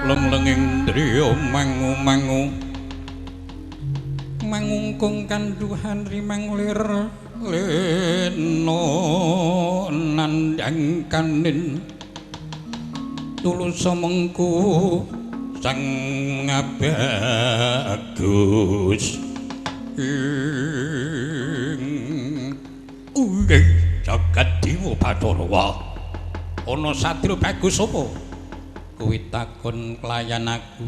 Lenglenging driya mangu-mangu mangungkung kanduhan rimang lir lena nandhang kanin tulus mengku sang bagus ing uwih jagat dewa Bathara. Ana satria bagus apa? Kowe takon klayan aku,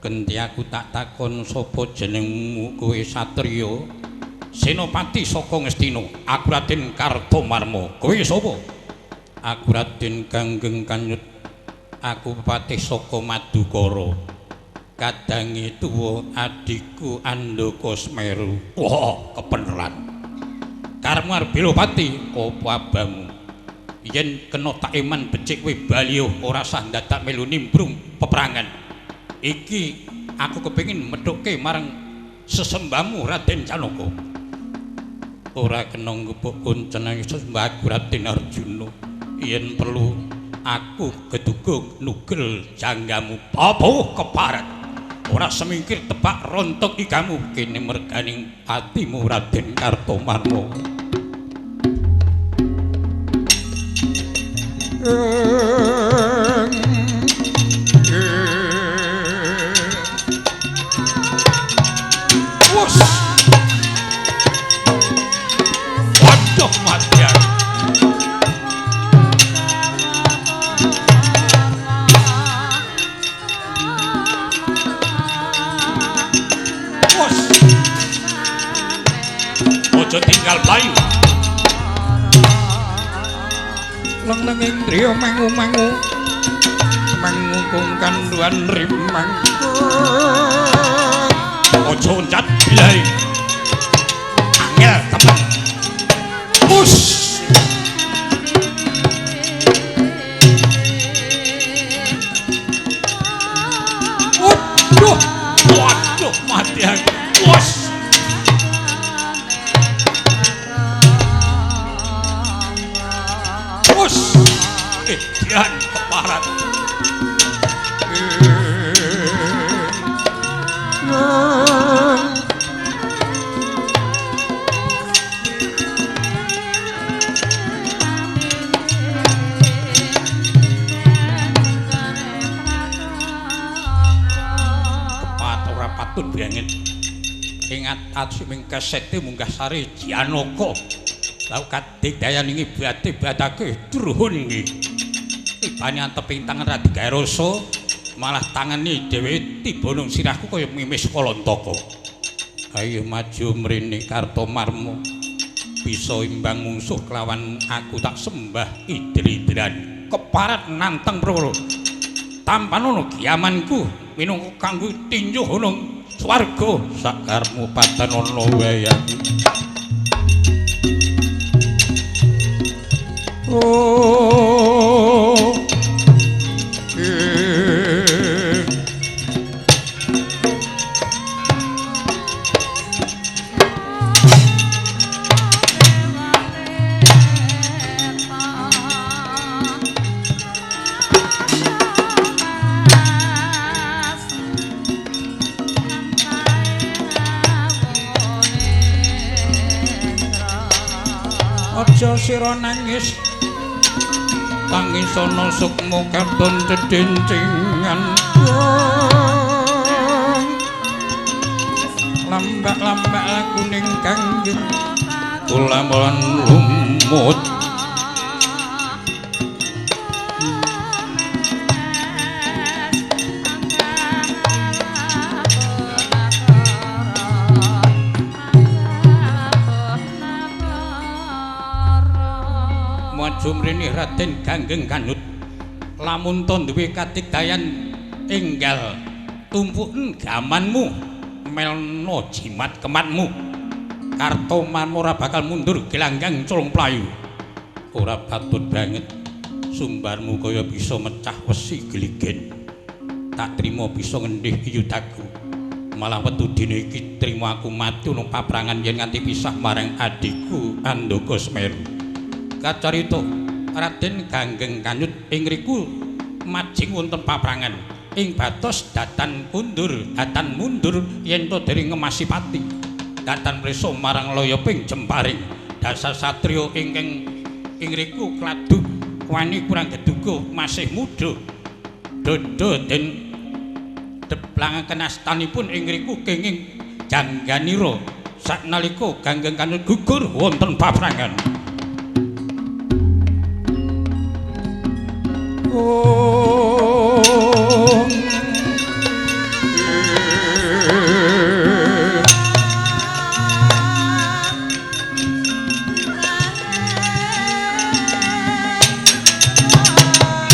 genti aku tak takon sapa jenengmu kowe satriya? Senopati saka Ngastina, aku Raden Kartomarma. Kowe sapa? Aku Raden Ganggeng Kanyut. Aku patih saka Madukara. Kadange tuwa adhiku Andaka Semeru. Wah, kebeneran. Karepmu arep bela pati apa abamu? Yen kena tak iman becik kowe bali ora sah ndadak melu nimbrung peperangan. Iki aku kepengin methuke marang sesembahmu Raden Janaka. Ora kena ngepuk kunceneng sesembah aku Raden Arjuna. Yen perlu aku gedugung nugel janggamu. Apa keparat? Ora semingkir tebak rontok ikamu kene merganing atimu Raden Kartomarma. Wos. Waduh mati aku. Wos. Ojo tinggal payu. Lenglenging driya mangu-mangu mangungkung kanduan rimang. Ojo uncat bilai. Angel temen. Us. Waduh, waduh mati aku. Wos. Wos. Dian keparat. Kepat ora patut banget. Ing atas ming kesete munggah sare Janaka. Lau kadigdayan ing ibate batake druhun iki. Tibane anteping tangan ra digawe rasa, malah tangane dhewe tiba nang sirahku kaya mimis kalantaka. Ayo maju mrene Kartomarma. Bisa imbang mungsuh kelawan aku tak sembah idri-idran. Keparat nantang prolo. Tampanono giamanku minangka kanggo tinjuh nang swarga sakarmu patenono wae aku. Oh, aja sira nangis. Tangisana sukma katon dedencingan. Lambak-lambak lakuning kanggeng ulam-ulan lumut. Maju mrene Raden Ganggeng Kanut. Lamun to duwe kadigdayan enggal tumpuken gamanmu, melno jimat kematmu. Kartomarma ora bakal mundur gelanggang culung playu. Ora patut banget sumbarmu kaya bisa mecah wesi gligen. Tak trimo bisa ngendih yudaku. Malah wetu dina iki trimo aku mati nang paprangan yen nganti pisah marang adhiku Andaka Semeru. Kacarita Raden Ganggeng Kanyut ing riku majing wonten paprangan. Ing batos datan kundur, datan mundur yen to dereng ngemasi pati. Datan mresa marang loyoping jemparing. Dasar satriya ingkang ing riku kladuk wani kurang geduga masih muda. Dodo den deplangaken astanipun ing riku kenging jangganira saknalika Ganggeng Kanut gugur wonten paprangan.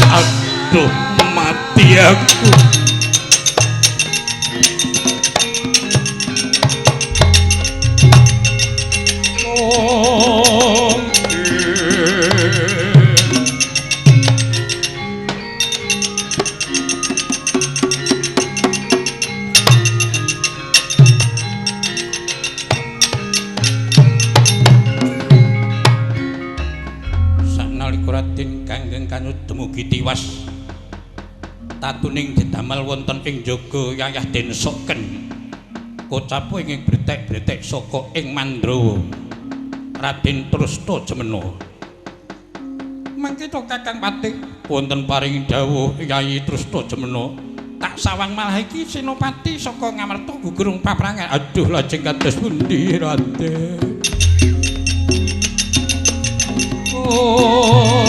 Aduh, mati aku. Sanalika Raden Ganggeng Kanut dumugi tiwas tatuning didamel wonten ing jaga yayah Den Soken. Kocapu ingkang bretek-bretek saka ing Mandrawa. Raden Trusta Jemena. Mangke to Kakang Patih wonten paring dawuh Yayi Trusta Jemena. Tak sawang malah iki Senopati saka Ngamarta gugur paprangan. Aduh, lajeng kados pundi Raden? Oh.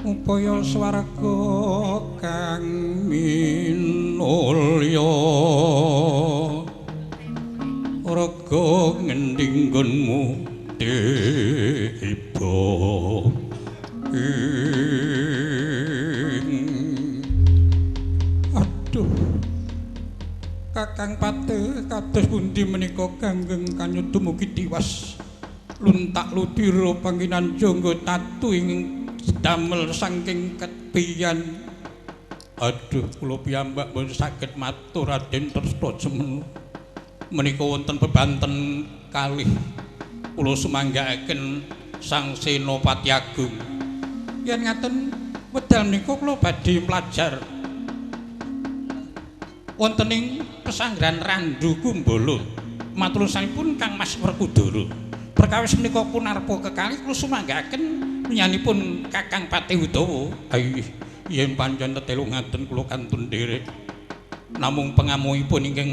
Upaya swarga kang minulya raga ngendi nggonmu tiba ing. Aduh, Kakang Patih kados pundi menika Ganggeng Kanut dumugi tiwas luntak ludira pangginan jangga tatu ing damel saking kepian. Aduh, kula piyambak mboten saged matur Raden Trusta Jemena. Menika wonten bebanten kalih kula sumanggaaken Sang Senopati Agung. Yen ngaten wedal menika kula badhe mlajar wonten ing pesanggrahan Randu Kumbala. Matulusanipun Kang Mas Werkudara. Perkawis menika punarpa kekalih kula sumanggaaken nyanipun Kakang Patih Udawa. Aih, yen pancen tetelu ngaten kula kantun nderek. Namung pengamuhipun ingkang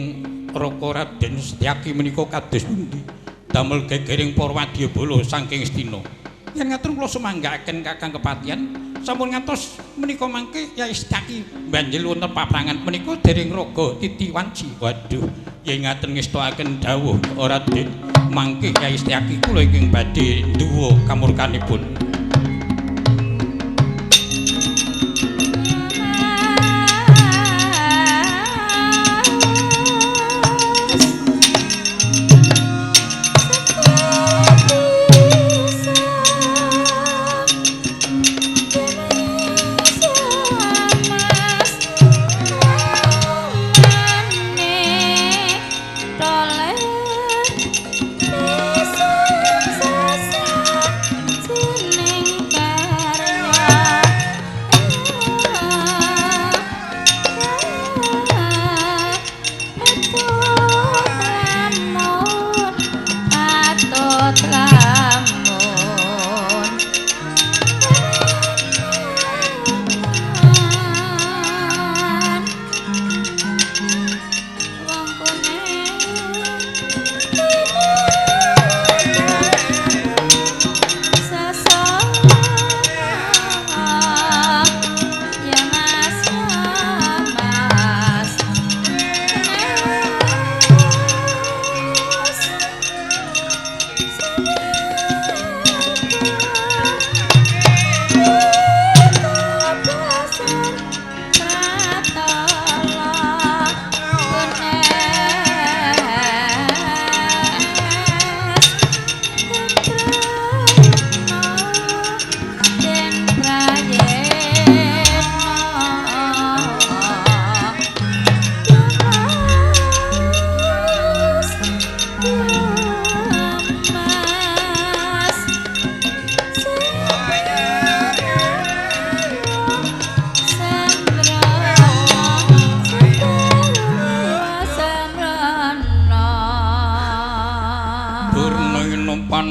Raka Raden Setyaki menika kados pundi? Damel gegering para wadyabala saking Astina. Yen ngaten kula sumanggaaken Kakang Kepatihan, sampun ngantos menika mangke Yai Setyaki banjil wonten paprangan menika dereng raga titi wanci. Waduh, yen ngaten ngestoaken dawuh Raden, mangke Yai Setyaki kula ingkang badhe nduwa kamurkanipun. Toleh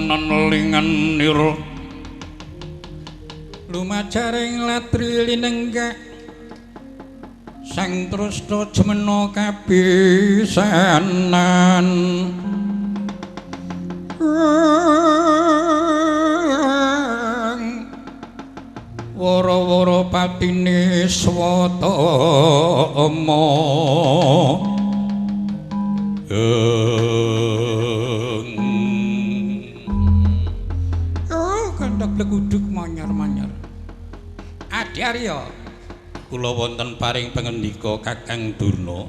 panon lingan nira lumajaring latri linenggak sang trusna jemena kabisanan. Wara-wara patine swatama. Oh, kandhak bleguduk manyar-manyar. Adi Arya, kula wonten paring pangendika Kakang Durna.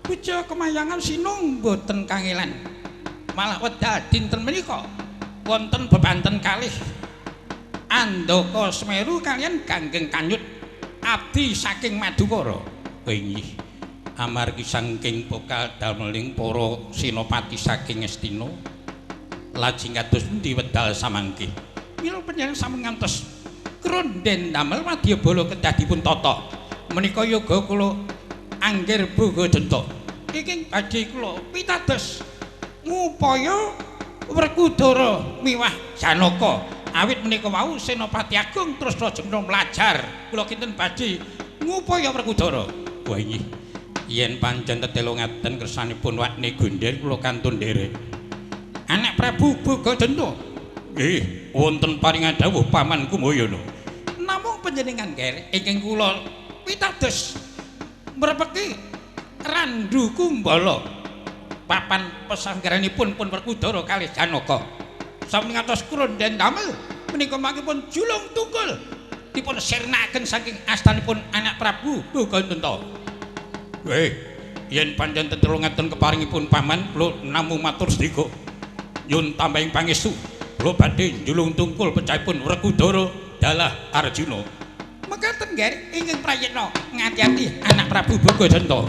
Puja kemayangan sinung boten kangelan. Malah wedal dinten menika wonten bebanten kalih Andaka Semeru kaliyan Ganggeng Kanyut abdi saking Madukara. Inggih, amargi saking pokal dameling para senopati saking Ngastina lajeng kados pundi wedal samangke. Mila panjenengan sampun ngantos kronden damel wadyabala kedah dipun tata. Menika yoga kula anggir Bogajenta. Ingkang badhe kula pitados ngupaya Werkudara miwah Janaka. Awit menika wau Senopati Agung Trusna Jemena mlajar kula kinten badhe ngupaya Werkudara. Wah inggih, yen pancen tetelo ngaten kersanipun Wakne Gondhel kula kantun nderek. Anak Prabu Bogajenta. Nggih, wonten paringan dawuh Paman Kumbayana. Namung panjenengan nger ingkang kula pitados mrepeki Randu Kumbala papan pesanggaranipun pun Werkudara kalih Janaka. Sampun ngantos kronden damel menika mangkipun julung tungkul dipun sirnakaken saking astanipun anak Prabu Bogajenta. Yen pancen tetelo ngaten keparingipun paman kula namung matur sedika. Nyun tambahing pangestu kula badhe njulung tungkul pecahipun Werkudara dalah Arjuna. Mekaten nggih ingkang prayitna ngati-ati anak Prabu Bogajenta. Oh.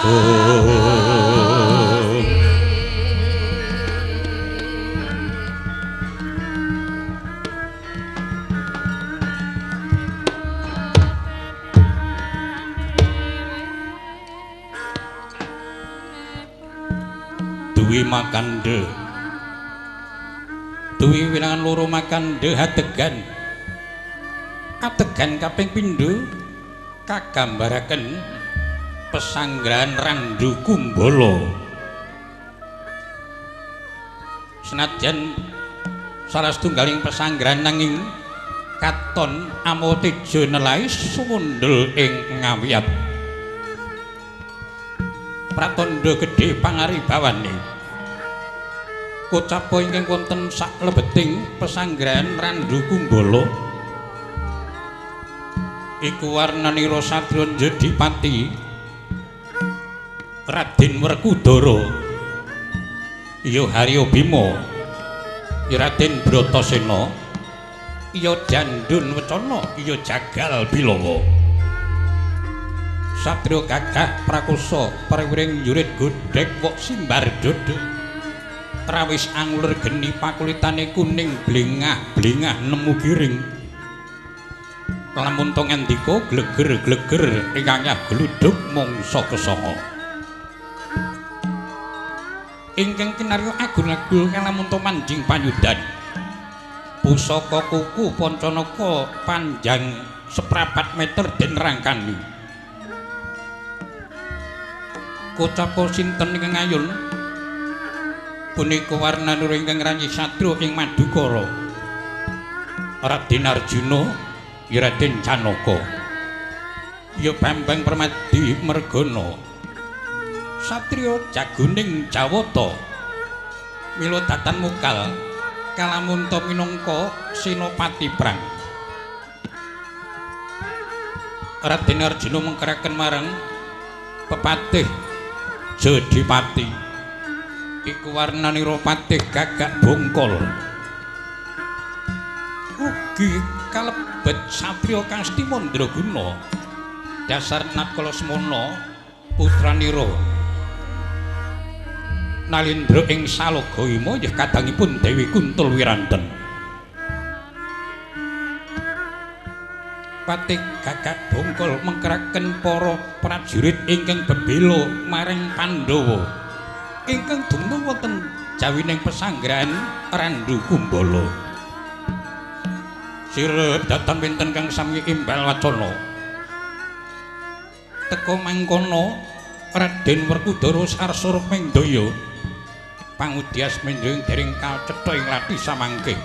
Duwi makandhe duwi wilangan loro makandhe adegan adegan kaping pindho kagambaraken pesanggrahan Randu Kumbala. Senajan salah setunggaling pesanggrahan nanging katon amoteja nelai sumundhul ing ngawiyat. Pratandha gedhe pangaribawane. Kocapa ingkang wonten saklebeting pesanggrahan Randu Kumbala iku warnanira satriya Jodipati Raden Werkudara, ya Harya Bima, ya Raden Bratasena, ya Jandun Wecana, ya Jagal Bilawa. Satriya gagah prakosa prawiring yurit godhek wok simbar dodo. Trawis angulur geni pakulitane kuning blengah-blengah nemu giring. Lamun to ngandika gleger-gleger ingkang gluduk mangsa kesanga. Ingkang kinarya agun-agun kalamun to manjing panyudan. Pusaka kuku Pancanaka panjang seprapat meter den rangkani. Kocapa sinten ingkang ngayun punika warnanura ingkang ranyi satria ing Madukara. Raden Arjuna, ya Raden Janaka, ya Bambang Permadi Mergana, satriya jagoning Jawata, mila datan mukal kalamunta minangka senopati perang. Raden Arjuna mengkeraken marang pepatih Jodipati iku warnanira patih gagak bongkol. Ugi kalebet satriya kasti mandraguna dasar Nakala Semana putranira Nalindra ing Salaga Hima yeh kadangipun Dewi Kuntul Wiranten. Patih gagak bongkol mengkeraken para prajurit ingkang bebela marang Pandhawa ingkang dumunung wonten jawining pesanggrahan Randu Kumbala. Sirep datan pinten kang sami imbal wacana. Teka mangkono Raden Werkudara sarsura mendaya pangudyas mendaya dereng kacetha ing lathi samangke.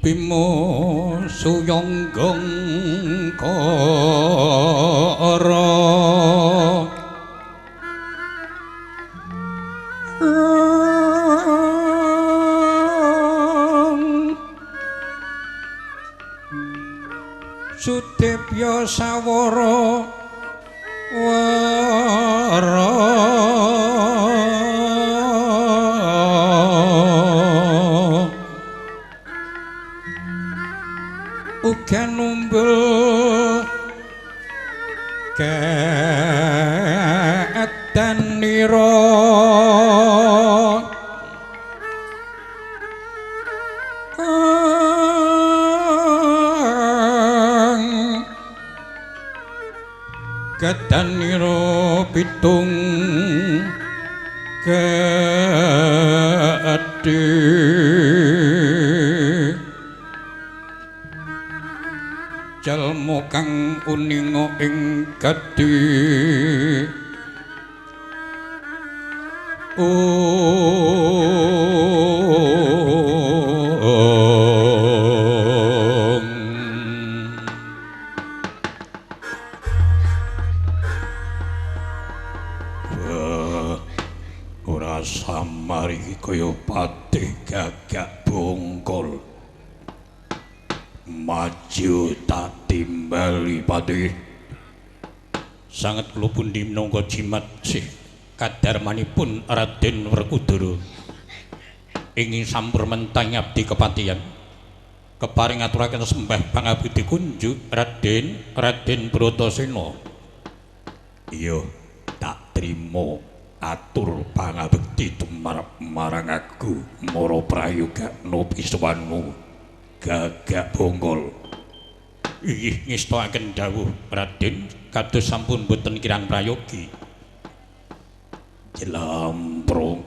Bima Suyanggong Kara Sudebya Sawara Wara uga numbul kedanira kedanira pitung gedhe jalma kang uninga ing gedhe Ora samar iki kaya patih gagak bongkol. Maju tak timbali patih. Sanget kula pundi minangka jimat sih kadarmanipun Raden Werkudara ingin sampur mentah ngabdi kepatihan keparing ngaturaken sembah pangabekti kunjuk Raden Raden Bratasena. Iya, tak trimo atur pangabekti tumarep marang aku mara prayoga nopiswanu gagak bongkol. Inggih ngestakaken dawuh Raden kados sampun boten kirang prayogi. Jlamprong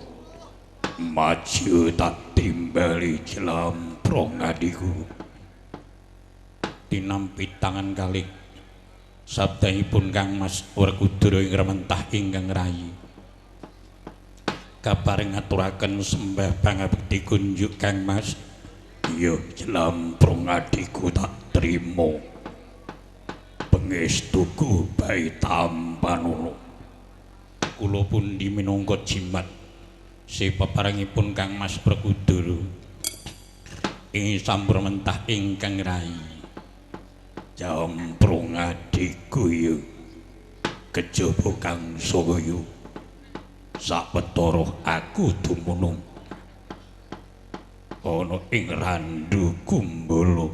maju tak timbali jlamprong adhiku. Tinampi tangan kalih sabdanipun Kang Mas Werkudara ing rementah ingkang rayi. Kaparing ngaturaken sembah pangabekti kunjuk Kang Mas. Iya jlamprong adhiku tak trimo. Pangestuku bae tampanono. Kula pundi minangka jimat sepeparengipun Kang Mas Werkudara ing sampur mentah ingkang rayi. Jamprong adhiku ya kejaba kang saya sawetara aku dumunung ana ing Randu Kumbala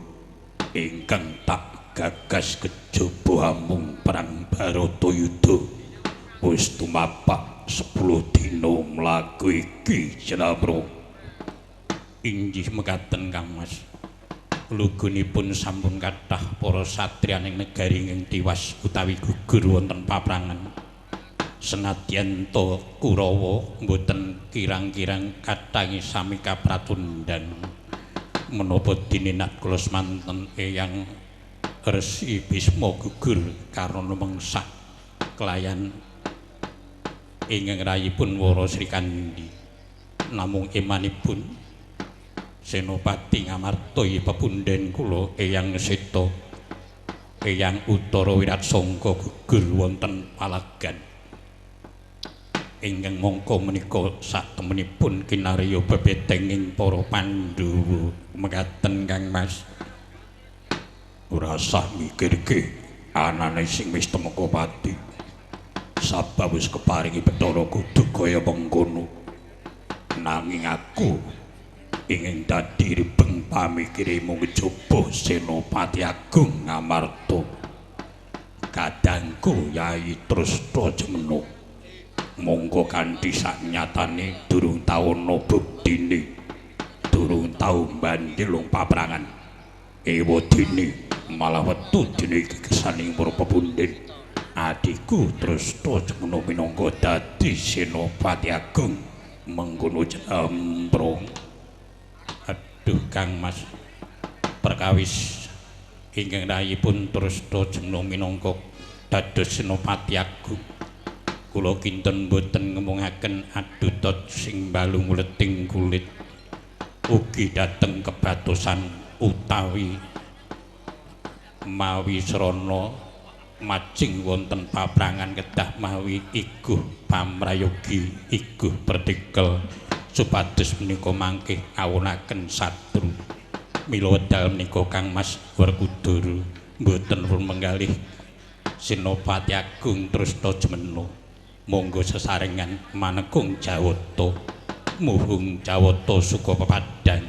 ingkang tak gagas kejaba amung perang Baratayuda wis tumapak 10 dina mlaku iki jlamprong. Inggih mekaten Kang Mas. Lugunipun sampun kathah para satriyaning negari ingkang tiwas utawi gugur wonten paprangan. Senadyan ta Kurawa mboten kirang-kirang kathangi sami kapratundhan. Menapa dene kula semanten Eyang Resi Bisma gugur karana mengsak kelayan ingkang rayipun Wara Srikandhi. Namung emanipun Senopati Ngamarta pepunden kula Eyang Seta Eyang Utara Wiratsangka gugur wonten palagan. Ingkang mangka menika satemenipun kinarya bebetenging para Pandhawa. Mekaten Kang Mas. Ora usah mikirke anane sing wis temeka pati. Sabab wis keparingi Bathara kudu kaya mengkono. Nanging aku ingin dadi ribeng pamikiremu kejaba Senopati Agung Ngamarta. Kadangku Yai Tresta Jemena. Monggo kanthi saknyatane durung tau ana buktine. Durung tau mbandilung paprangan. Ewa dene malah wetu dene iki kesaning para pepunden. Adhiku Tresta Jemena minangka dadi Senopati Agung mengkono jlamprong. Aduh Kang Mas, perkawis ingkang rayipun Tresta Jemena minangka dados Senopati Agung kula kinten boten ngemungaken adutot sing balung leting kulit ugi dhateng kebatosan utawi mawi srana majing wonten paprangan kedah mawi iguh pamrayogi iguh pertikel supados menika mangke awunaken satru. Mila wedal menika Kang Mas Werkudara mboten pun menggalih Senopati Agung Tresta Jemena. Monggo sesarengan manekung Jawata muhung Jawata suka pepadang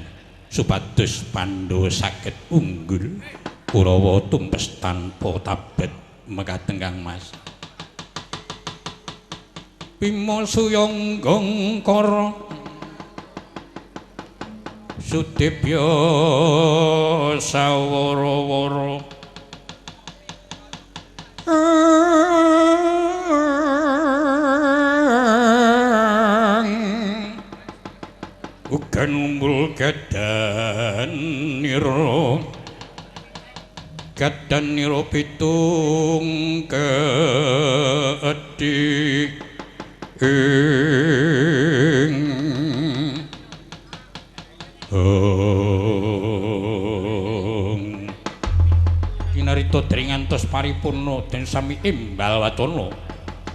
supados Pandhawa saged unggul Kurawa tumpes tanpa tabet. Mekaten Kang Mas. Bima suyangga kara sudibya sawara-wara ugan umbul gadanira gadanira pitung kedhi ing kinarita dring ngantos paripurna den sami imbal wacana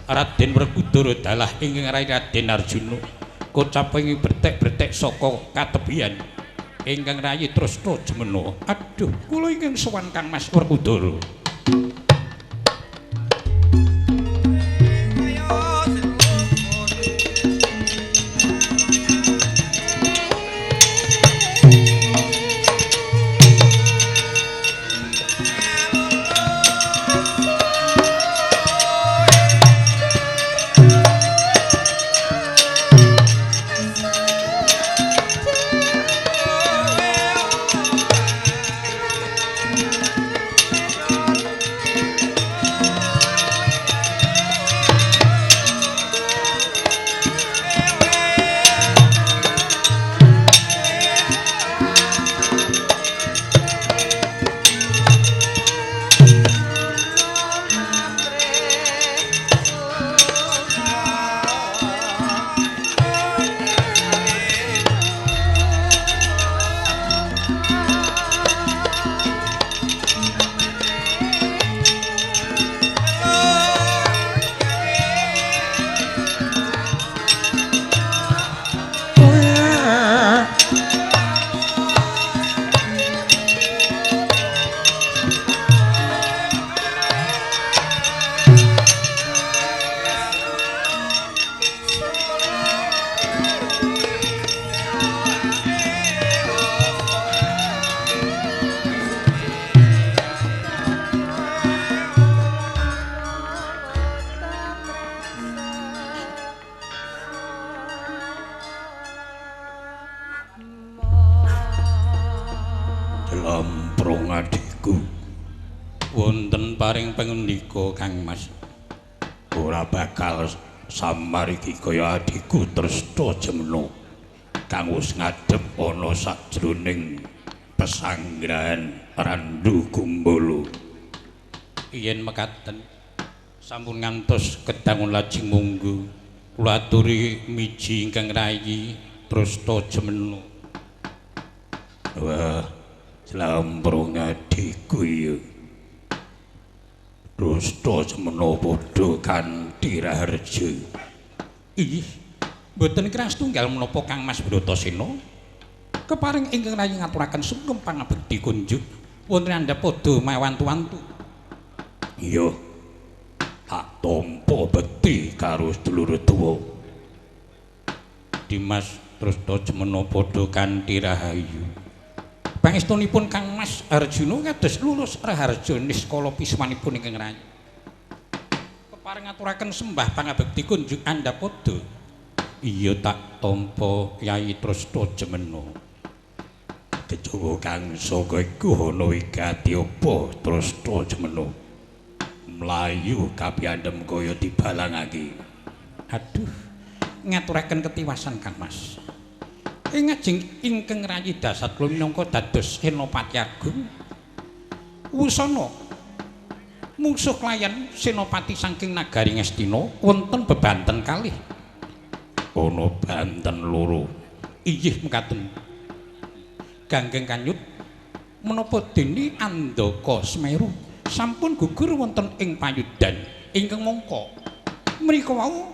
Raden Werkudara dalah ingkang rai Raden Arjuna kocap ing bertek-bertek saka katebian ingkang rayi Tresta Jemena. Aduh, kula ingkang sowan Kang Mas Werkudara. Lamprung adhiku wonten paring pangendika Kang Mas, ora bakal samar iki kaya adhiku Tresta Jemena kang wis ngadhep ana sajroning pesanggrahan Randu Gumbala. Yen mekaten sampun ngantos kedangun lajeng monggo kula aturi miji ingkang rayi Tresta Jemena. Wah, lamprung adhiku ya Tresta Jemena padha kanthi raharja. Ih, mboten keras tunggal menapa Kang Mas Bratasena. Keparing ingkang rayi ngaturaken sungkem pangabekti kunjuk wonten andhap padha mawantu-wantu. Iya, tak tampa bekti karo sedulur tuwa. Dimas Tresta Jemena padha kanthi rahayu. Pangestunipun Kang Mas Arjuna kados lulus raharja niskala pismanipun ingkang rayi. Kepareng ngaturaken sembah pangabekti kunjuk andhap padha. Iya tak tampa Yai Tresta Jemena. Kejawa kang saka iku ana wigati apa Tresta Jemena? Mlayu kapiyandhem kaya dibalangake. Aduh, ngaturaken ketiwasan Kang Mas. Ing ngajeng ingkang rayi Dasatla minangka dados Senopati Agung wusana mungsuh klayan Senopati saking nagari Ngastina wonten bebanten kalih. Ana banten loro. Inggih mekaten. Ganggeng kanyut Menapa dene Andaka Semeru sampun gugur wonten ing payudan ingkang mangka mriku wau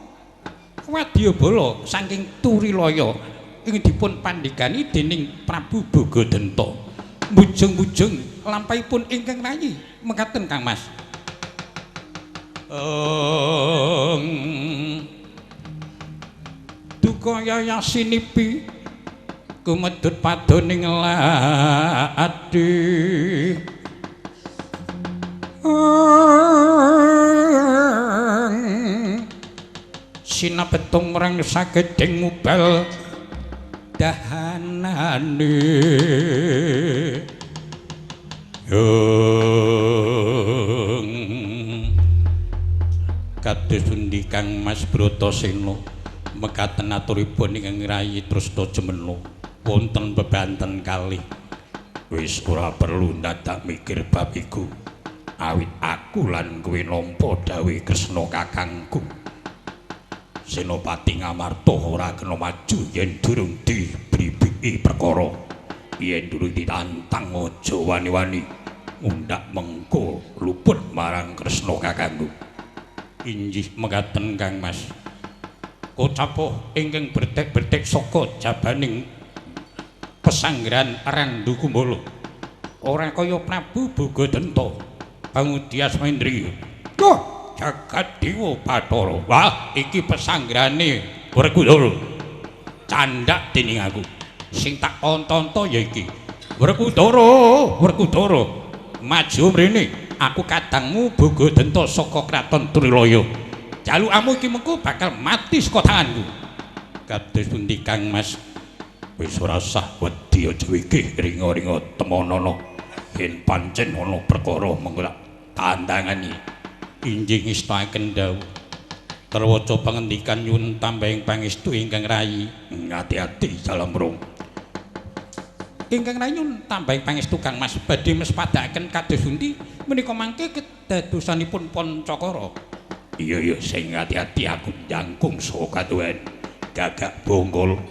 wadyabala saking Turilaya ing dipun pandhegani dening Prabu Bogadenta. Bujung-bujung lampahipun ingkang rayi mekaten Kang Mas. Duka yayasinipi kumedhut padoning lati. Sinabetung marang sagedhing mubal dahanane. Kados pundi Kang Mas Bratasena mekaten aturipun ingkang rayi Trusna Jemena wonten bebanten kalih. Wis ora perlu ndadak mikir bab iku. Awit aku lan kowe nampa dawuh Kresna kakangku. Senopati Ngamarta ora kena maju yen durung dibribiki perkara. Yen durung ditantang aja wani-wani ngundhak mengko luput marang Kresna kakangku. Inggih mekaten Kang Mas. Kocapoh ingkang bertek-bertek saka jabaning pesanggrahan Randu Kumbala. Ora kaya Prabu Bogadenta Bangudyas Mahendra. Duh, jagat dewa Bathara. Wah, iki pesanggrahane Werkudara. Candhak dening aku. Sing tak onto-onto ya iki. Werkudara, Werkudara, maju mrene. Aku kadangmu Bogadenta saka kraton Trilaya. Jalukamu iki mengko bakal mati saka tanganku. Kados pundi Kang Mas? Wis ora usah wedi aja iki ringa-ringa temonana. Yen pancen ana perkara mengko tak tandangani. Injih ngestakaken dawuh. Terwaca pangendikan nyuwun tambahing pangestu ingkang rayi. Ati-ati Jalamrung. Ingkang rayi nyuwun tambahing pangestu Kang Mas badhe mespadakaken kados pundi menika mangke kedadosanipun Pancakara. Iya iya sing ati-ati aku jangkung saka kaduwen gagak bonggol.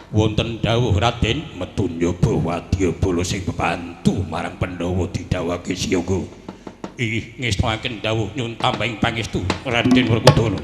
Wonten dawuh Raden metu njaba wadyabala sing bebantu marang Pandhawa didhawuhake siyaga. Ih ngestakaken dawuh nyuwun tambahing pangestu Raden Werkudara.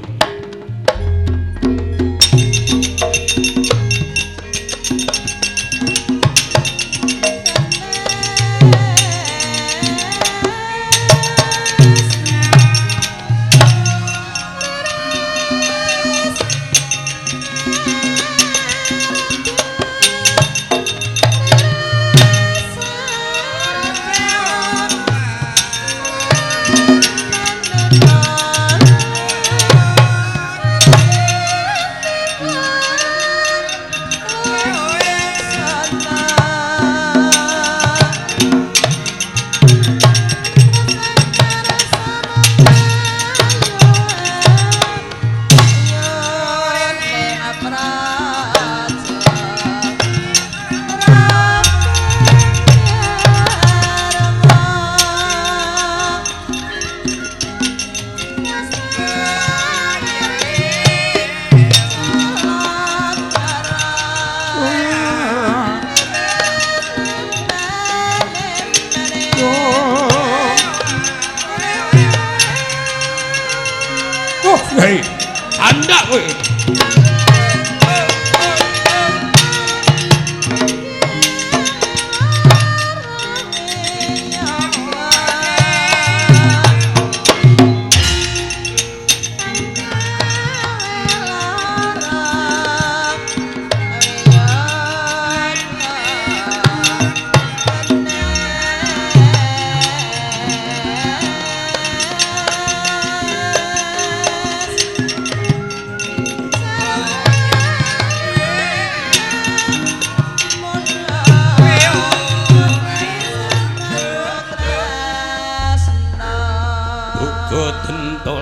Hei, candak kowe.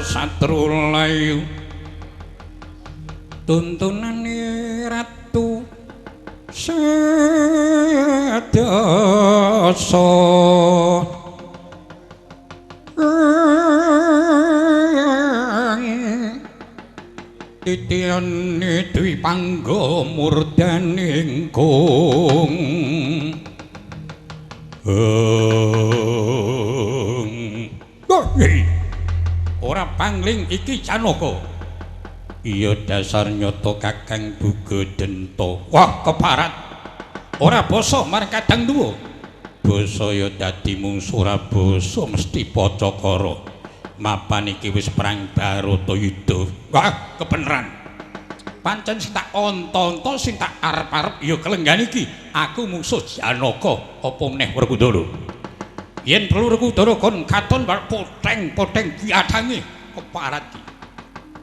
Satrulayu tuntunane ratu sedasa titiyane dwi pangga murdaning kung. Ora pangling iki Janaka. Iya dasar nyata Kakang Bugadenta. Wah, keparat. Ora basa marang kadang tuwa. Basa ya dadi mungsu ora basa mesti pacakara. Mapan iki wis perang Baratayuda. Wah, kebeneran. Pancen sing tak onto-onto sing tak arep-arep ya kelenggan iki. Aku mungsuh Janaka apa meneh Werkudara. Yen perlu Werkudara kon katon bal poteng-poteng biadange keparat iki.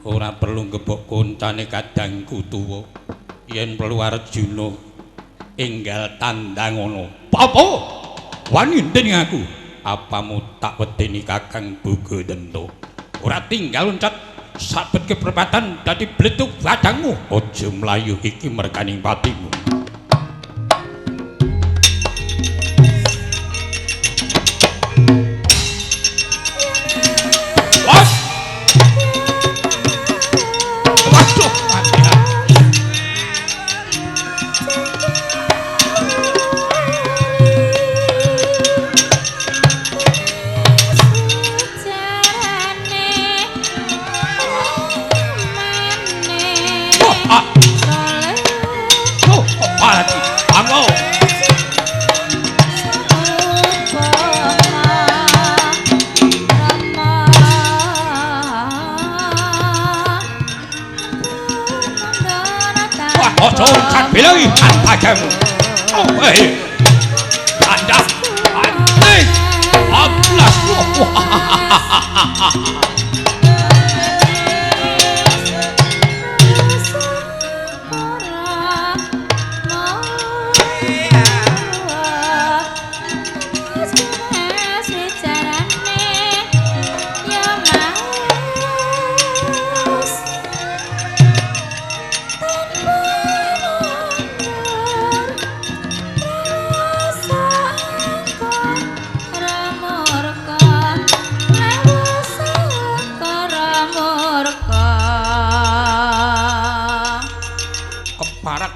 Ora perlu ngebok koncane kadangku tuwa. Yen perlu Arjuna enggal tandang ana. Apa? Wani dening aku. Apamu tak wedeni Kakang Bugadenta. Ora tinggal loncat sabet ke perempatan dadi bletuk badangmu. Aja mlayu iki merganing patimu. Waduh, mati. Bilangi padamu. Oh, eh. Anda aneh. Ablas.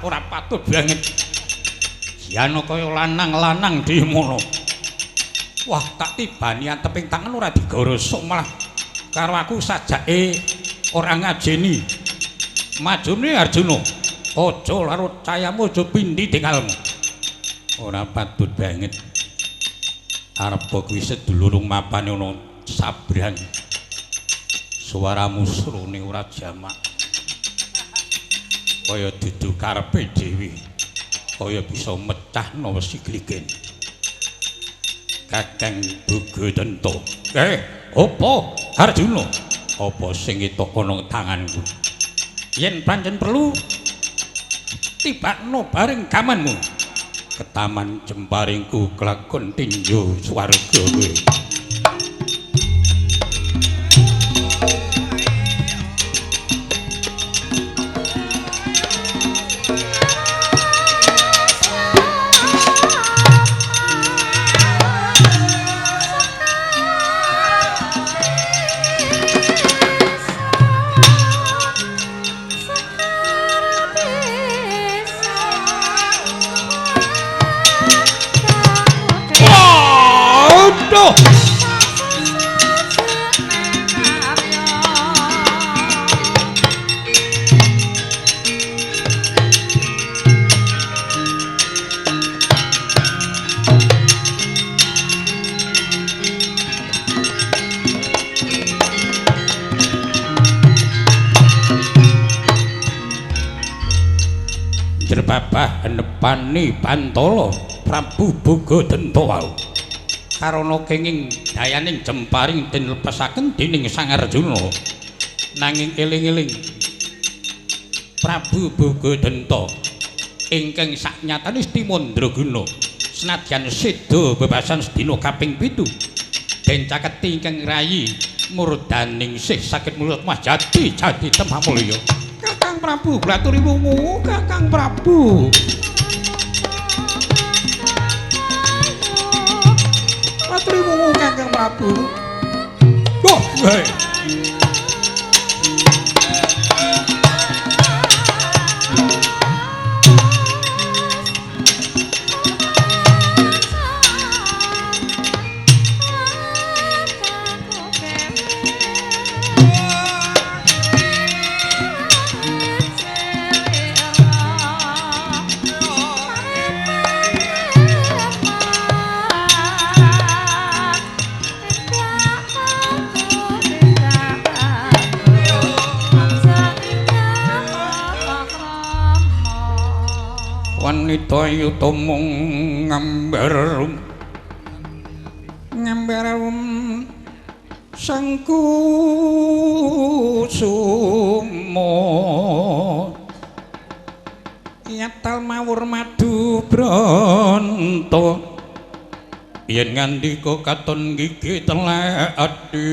Ora patut banget. Janaka kaya lanang-lanang dhewe. Wah, tak tibani anteping tangan ora digorosok malah karo aku sajake ora ngajeni. Majune Arjuna, aja larut cayamu aja pindhi tingalmu. Ora patut banget. Arep kuwi sedulurung mapane ana sabrang. Suaramu srone ora jamak. Kaya dudu karepe dhewe, kaya bisa mecahno wesi gligen. Kakang Bugadenta. Apa Arjuna? Apa sing etok ana tanganku? Yen pancen perlu tibakno bareng gamanmu. Ketaman jemparingku kelakon tinju swarga kowe. Babah nepani Bantala Prabu Bugadenta wau. Karana kenging dayaning jemparing den lepasaken dening Sang Arjuna. Nanging eling-eling Prabu Bugadenta ingkang saknyatane Stimandraguna senadyan seda bebasan sedina kaping 7 den caketi ingkang rayi murdaningsih saged mulut majati jati temah mulya. Kakang Prabu kula aturi wungu Kakang Prabu. Aturi wungu Kakang Prabu. Oh, hei. Wanita ayu tumung ngambar ngambar sang kusumo yatal mawur madu bronto yen ngandika katon gigi telek ati.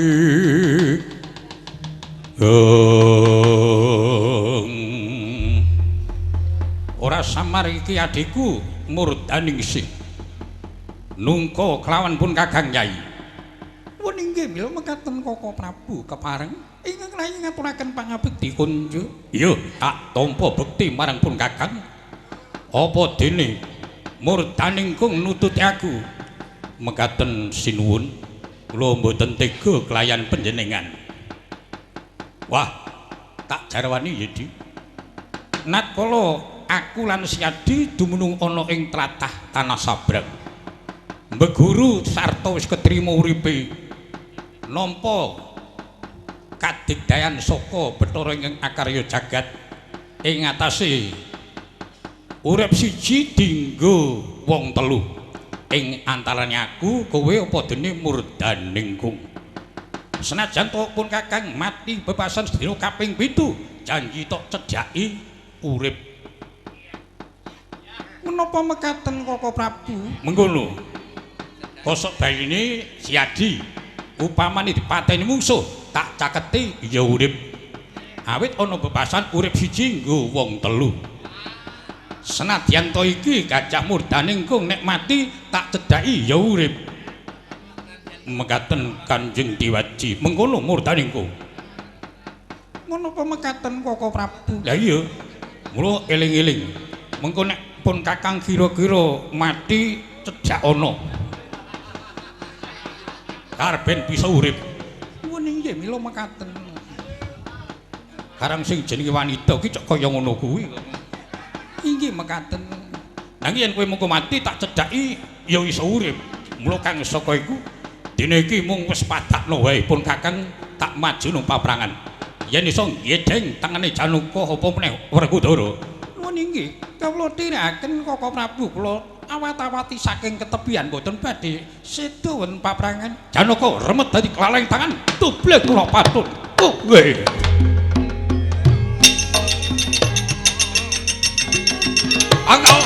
Ora samar iki adhiku Murdaningsih nungka kelawan pun Kakang Yai. Pun inggih mila mekaten Koko Prabu kepareng ingkang layu ngaturaken pangabekti kunjuk. Iya, tak tampa bekti marang pun Kakang. Apa dene Murdaningkung nututi aku? Mekaten sinuwun kula mboten tega kelayan panjenengan. Wah, tak jarwani ya, Di. Natkala aku lan Siadi dumunung ana ing tlatah Tanah Sabrang. Mbeguru sarta wis ketrima uripe. Nampa kadigdayan saka Bathara ingkang akarya jagat ing atase urip siji dinggo wong telu. Ing antarane aku, kowe apa dene Murdaningkung. Senajan to pun Kakang mati bebasan sedina kaping 7, janji tok cedhaki urip. Menapa mekaten Koko Prabu? Mengkono. Kosok bayine Siadi upamane dipateni mungsuh tak caketi ya urip. Awit ana bebasan urip siji nggo wong telu. Senadyan to iki Gajah Murdaningkung nek mati tak cedhaki ya urip. Mekaten Kanjeng Diwaji. Mengkono Murdaningkung. Menapa mekaten Koko Prabu? Lah iya. Mula eling-eling. Mengko nek pun Kakang kira-kira mati cedhak ana. Karben bisa urip. Nuwun inggih mila mekaten. Karang sing jenenge wanita ki cok kaya ngono kuwi. Inggih mekaten. Nanging yen kowe mengko mati tak cedhaki ya iso urip. Mula kang saka iku dene iki mung wis padakno wae pun Kakang tak maju nang paprangan. Yen iso ngedeng tangane Janaka apa meneh Werkudara. Nuwun inggih, kawula dherekaken Koko Prabu kula awat-awati saking ketebian boten badhe seda wonten paprangan. Janaka remet dadi klaleng tangan tublek kula patut. Kowe. Angel.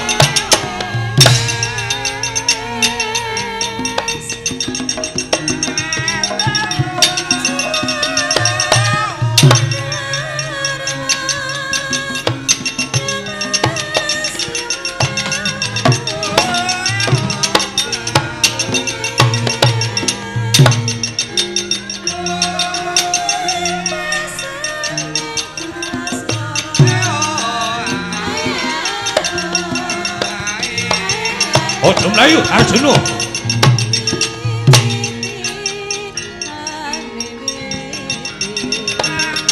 Aja mlayu Arjuna.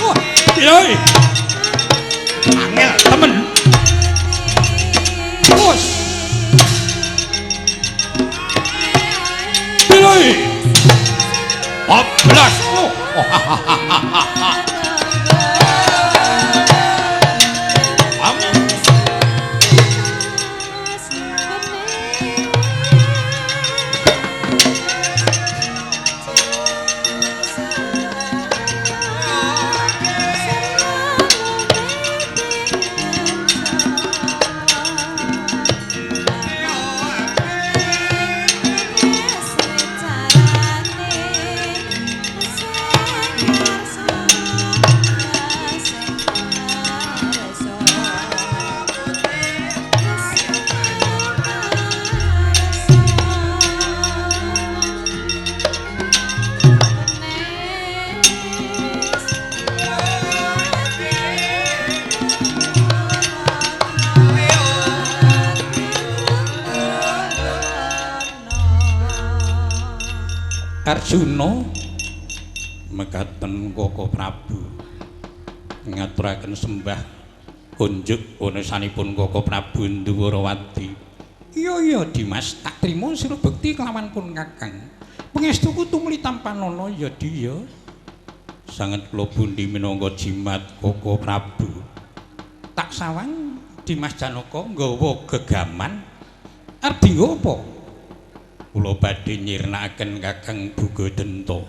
Wah, piye? Angel temen. Wes. Piye? Bablas. Arjuna mekaten Koko Prabu ngaturaken sembah kunjuk wonesanipun Koko Prabu Ndhuwarawati. Iya iya Dimas, tak trima sira bekti kelawan pun Kakang. Pangestuku tumuli tampanana ya Di ya. Sanget kula pundi minangka jimat Koko Prabu. Tak sawang Dimas Janaka nggawa gegaman arep dienggo apa? Kula badhe nyirnakaken Kakang Bogadenta.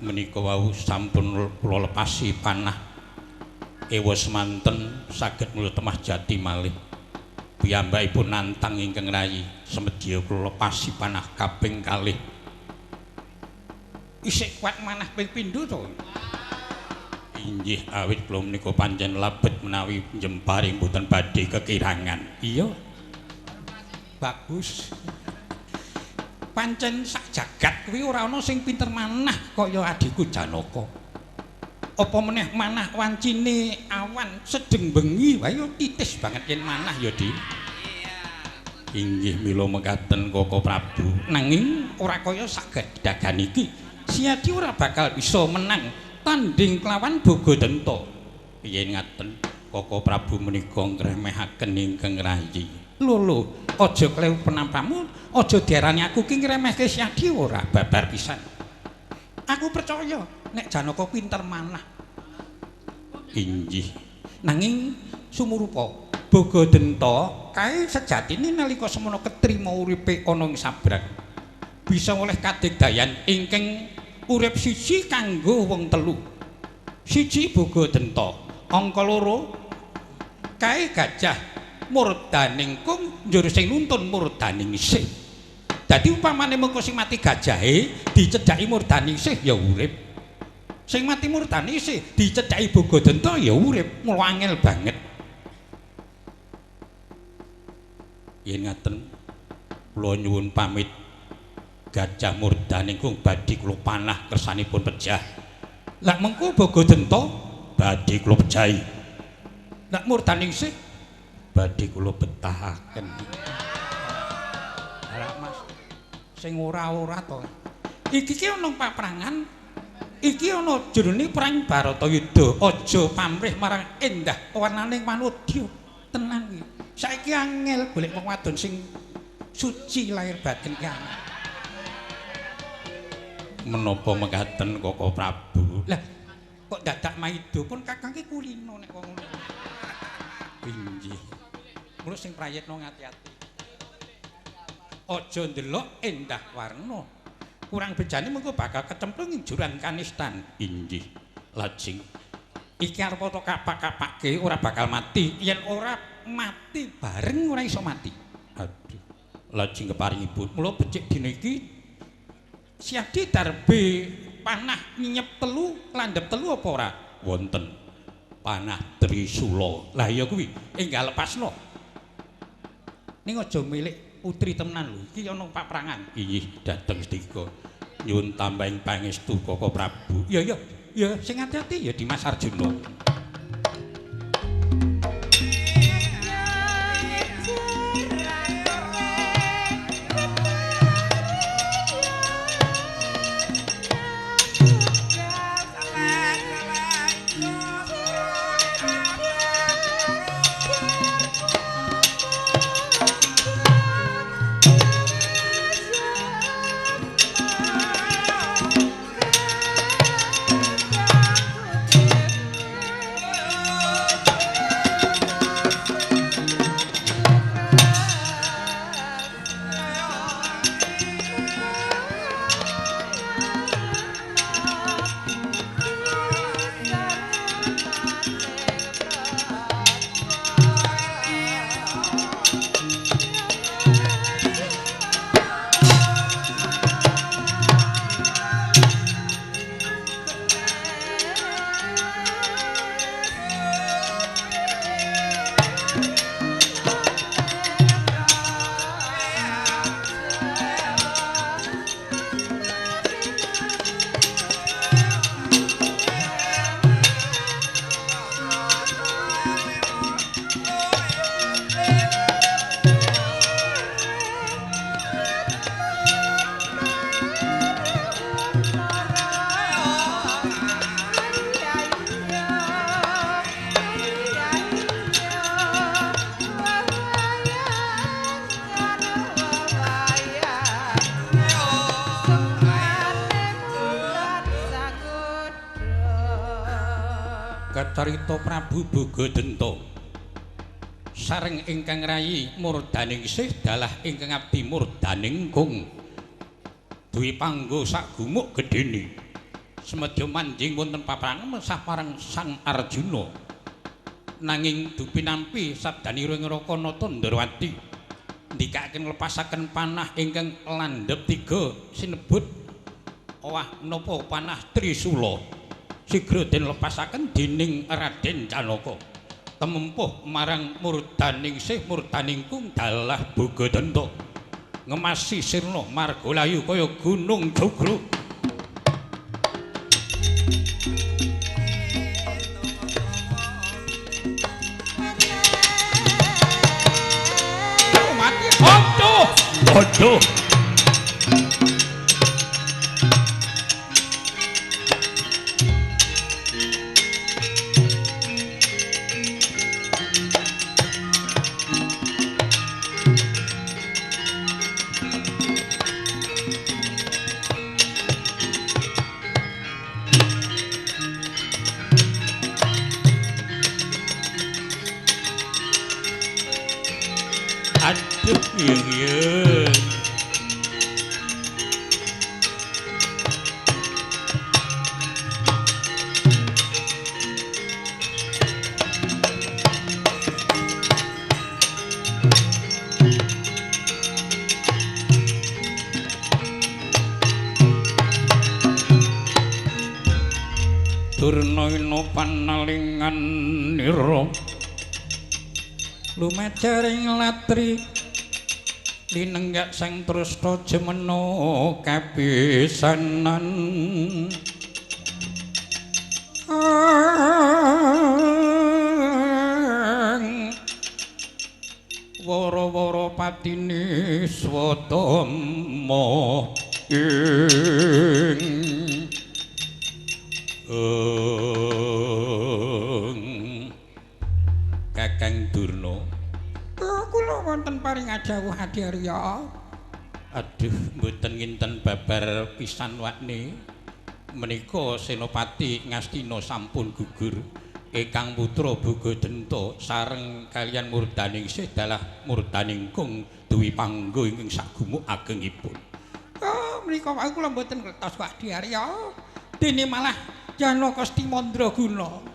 Menika wau sampun kula lepasi panah ewa semanten saged mulut temah jati malih. Piyambakipun nantang ingkang rayi semedya kula lepasi panah kaping kalih. Isih kuat manah ping pindho to? Inggih, awit kula menika pancen labet menawi njempari mboten badhe kekirangan. Iya. Bagus. Pancen sak jagat kuwi ora ana sing pinter manah kaya adhiku Janaka. Apa meneh manah wancine awan sedeng bengi wae titis banget yen manah ya, Dik. Inggih mila mekaten Koko Prabu. Nanging ora kaya sak dagan iki. Siadi ora bakal bisa menang tanding kelawan Bogadenta. Piye ngaten Koko Prabu menika ngremehaken ingkang rayi. Lho lho, aja klewu penampamu, aja diarani aku ki ngremehke Siadi ora babar pisan. Aku percaya nek Janaka pinter manah. Inggih. Nanging sumurupa Bogadenta kae sejatine nalika semono ketrima uripe ana ing sabrang. Bisa oleh kadigdayan ingkang urip siji kanggo wong telu. Siji Bogadenta, angka loro kae gajah murdaningkung njur sing nuntun murdaningsih. Dadi upamane mengko sing mati gajahe dicedhaki murdaningsih ya urip. Sing mati murdaningsih dicedhaki Bogadenta ya urip. Mula angel banget. Yen ngaten kula nyuwun pamit. Gajah murdaningkung badhe kula panah kersanipun pejah. Lah mengko Bogadenta badhe kula pejahi. Lah murdaningsih badhe kula betahaken. Lah Mas, sing ora-ora to. Iki ki ana paprangan, iki ana jroning perang Baratayuda. Aja pamrih marang endah warnane manudya. Tenang iki. Saiki angel golek wong wadon sing suci lahir batin ki. Menapa mekaten Koko Prabu? Lah kok dadak maido pun kakang ki kulino nek wong ngono. Inggih. Mula sing prayitna ngati-ati. Aja ndelok endah warna. Kurang bejane mengko bakal kecemplung ing jurang kanistan. Inggih. Lajeng iki arep to kapak-kapake ora bakal mati. Yen ora mati bareng ora iso mati. Aduh. Lajeng keparingipun. Mula becik dina iki Siadi darbe panah nyinyep telu landhep telu apa ora? Wonten panah Trisula. Lah iya kuwi enggal lepasno. Ning aja milik putri temenan lho. Iki ana paprangan. Inggih dhateng stika. Nyuwun tambahing pangestu Koko Prabu. Iya iya, ya sing ati-ati ya Dimas Arjuna. Kacarita Prabu Bogadenta. Sareng ingkang rayi Murdaningsih dalah ingkang abdi Murdaningkung. Dwi panggo sak gumuk gedhene. Semedya manjing wonten paparan mesah marang Sang Arjuna. Nanging dupinampi sabdanira ing Raka Natandrawati ndikaken nglepasaken panah ingkang landhep tiga sinebut owah napa panah Trisula. Sigra den lepasaken dening Raden Janaka. Temempuh marang Murdaningsih Murdaningkung dalah Bogadenta. Ngemasi sirna margalayu kaya gunung jugruk. Mati. Aduh, aduh. Aduh, iya. Durna ina panalingan nira lumajaring latri linenggak sang trusta jemena kapisanan. Wara-wara patine swatama ing Kakang Durna, kula wonten paring ajawuh Adyarya. Aduh, mboten nginten babar pisan wakne. Menika Senopati Ngastina sampun gugur. Ingkang putra Bogadenta sareng kaliyan Murdaningsih dalah Murdaningkung duwi panggo ingkang sagumuk agengipun. Oh, menika wae kula mboten ngertos Adyarya. Dene malah Janaka Sti Mandraguna.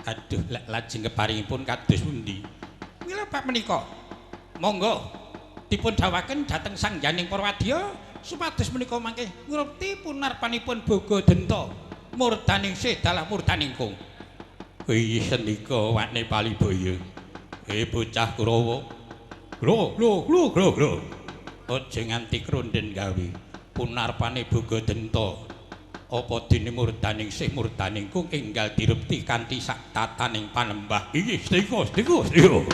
Aduh, lek lajeng keparingipun kados pundi? Mila bab menika monggo dipun dawaken dhateng Sang Yaning Parwadya supados menika mangke ngrupti punarpanipun Bogadenta Murdaningsih dalah Murdaningkung. Inggih sendika wane Palibaya. Bocah Kurawa. Glo glo glo glo glo. Aja nganti kronden gawe punarpane Bogadenta. Apa dene Murdaningsih Murdaningkung enggal dirupti kanthi sak tataning panembah. Inggih sendika sendika sendika.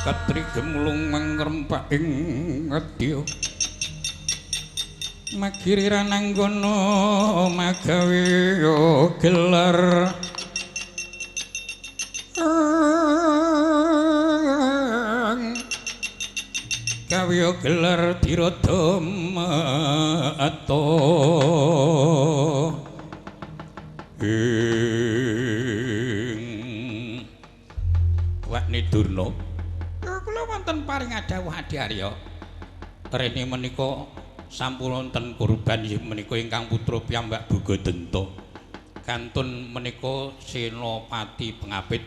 Katri gemulung mangrempak ing ngadya. Magiri rananggana magawe gelar. Gawe gelar dirada mata. Ing Wakni Durna, kula wonten paring dawuh Adi Arya. Rene menika sampun wonten kurban menika ingkang putra piyambak Bugadenta. Kantun menika Senopati Pengapit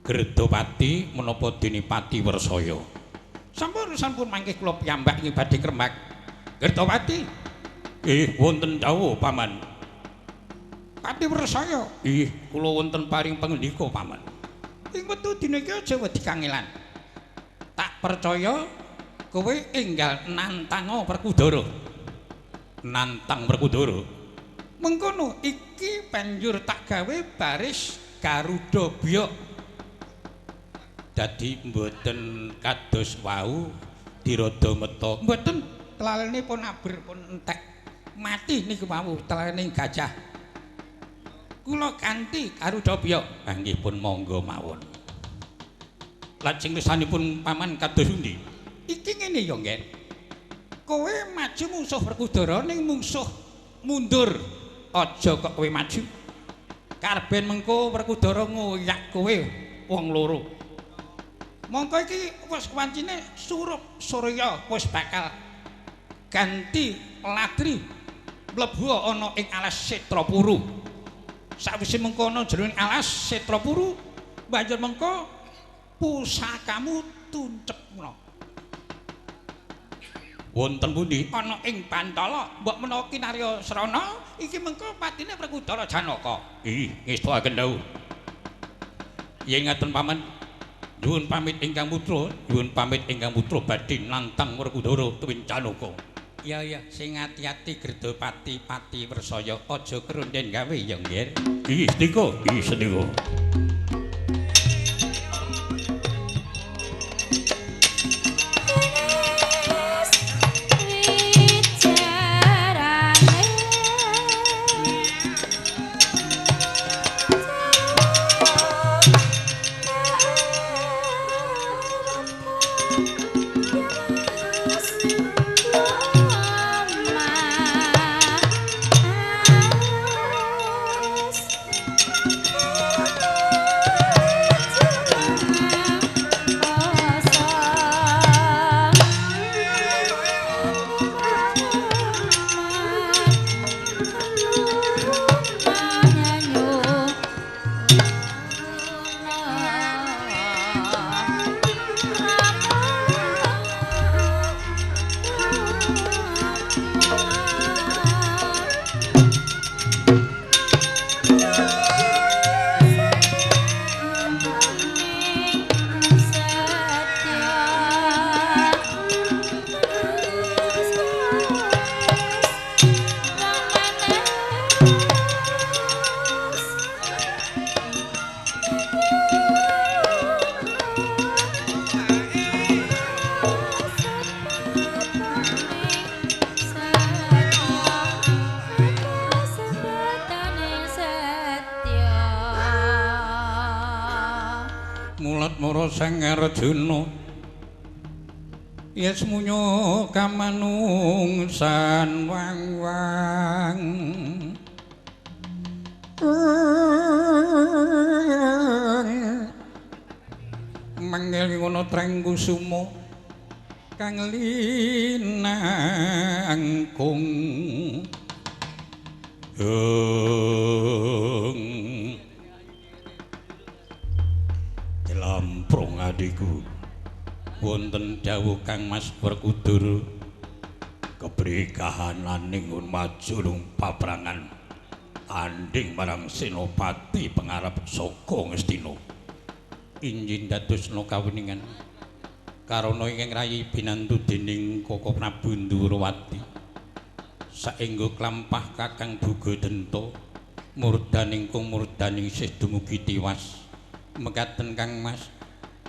Gerdapati menapa dene Pati Wersaya. Sampun sampun mangke kula piyambak nggih badhe krembak. Gerdapati. Wonten dawuh Paman. Pati Wersaya. Kula wonten paring pangendika Paman. Ing wektu dina iki aja wedi kangelan. Tak percaya kowe enggal nantang Werkudara. Nantang Werkudara. Mengkono iki banjur tak gawe baris Garuda Byok. Dadi mboten kados wau dirada meta. Mboten, telalene pun aber pun entek. Mati niku wau telalene gajah. Kula ganti Garuda Byok. Nggih pun monggo mawon. Lajeng kesanipun Paman kados pundi? Iki ngene ya, Ngger. Kowe maju mungsuh Werkudara ning mungsuh mundur. Aja kok kowe maju. Karben mengko Werkudara ngoyak kowe wong loro. Mongko iki wis wancine surup surya wis bakal ganti ladri mlebu ana ing alas Setrapuru. Sawise mengko ana jroning alas Setrapuru, banjur mengko pusakamu tuncepna. Wonten pundi? Ana ing Bantala. Mbok menawa kinarya srana iki mengko patine Werkudara Janaka. Ngestuaken dawuh. Yen ngaten Paman, nyuwun pamit ingkang putra, nyuwun pamit ingkang putra badhe nantang Werkudara tuwin Janaka. Ya ya, sing ati-ati Gerdapati Pati Wersaya, aja kerunden gawe ya, Ngger. Sendika, sendika. Sang Arjuna yasmunya kamanungsan wang-wang mangel ngono Treng Kusuma kang linangkung. Lamprung adhiku, wonten dawuh Kang Mas Werkudara, kepriye kahanane nggon maju nang paprangan tandhing marang Senopati Pengarep saka Ngastina. Injih dadosna kaweningan karana ingkang rayi binantu dening Koko Prabu Ndhurawati. Saengga klampah Kakang Bugadenta murdaning kung murdaning sih dumugi tiwas. Mekaten Kang Mas.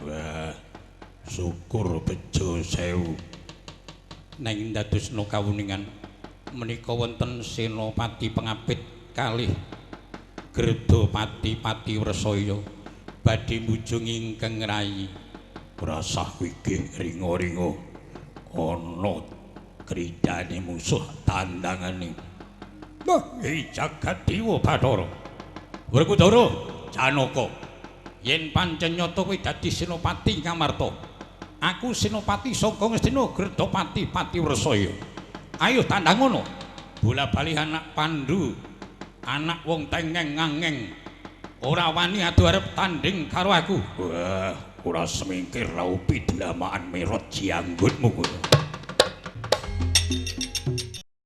Wah, syukur bejo sewu. Nanging dadosna kawuningan menika wonten Senopati Pengapit kalih Gredhapati Patiwresaya badhe mujung ingkang rayi. Rasah wigih ringa-ringa ana kridane musuh tandangane. Nah, jagat dewa Bathara. Werkudara Janaka, yen pancen nyata kowe dadi Senopati Ngamarta, aku Senopati saka Ngastina Gredhapati Patiwresaya. Ayo tandang ngono. Bola-bali anak Pandu, anak wong tengeng ngangeng, ora wani adu arep tanding karo aku. Wah, ora semingkir raupi dlamaan merot jianggutmu kowe.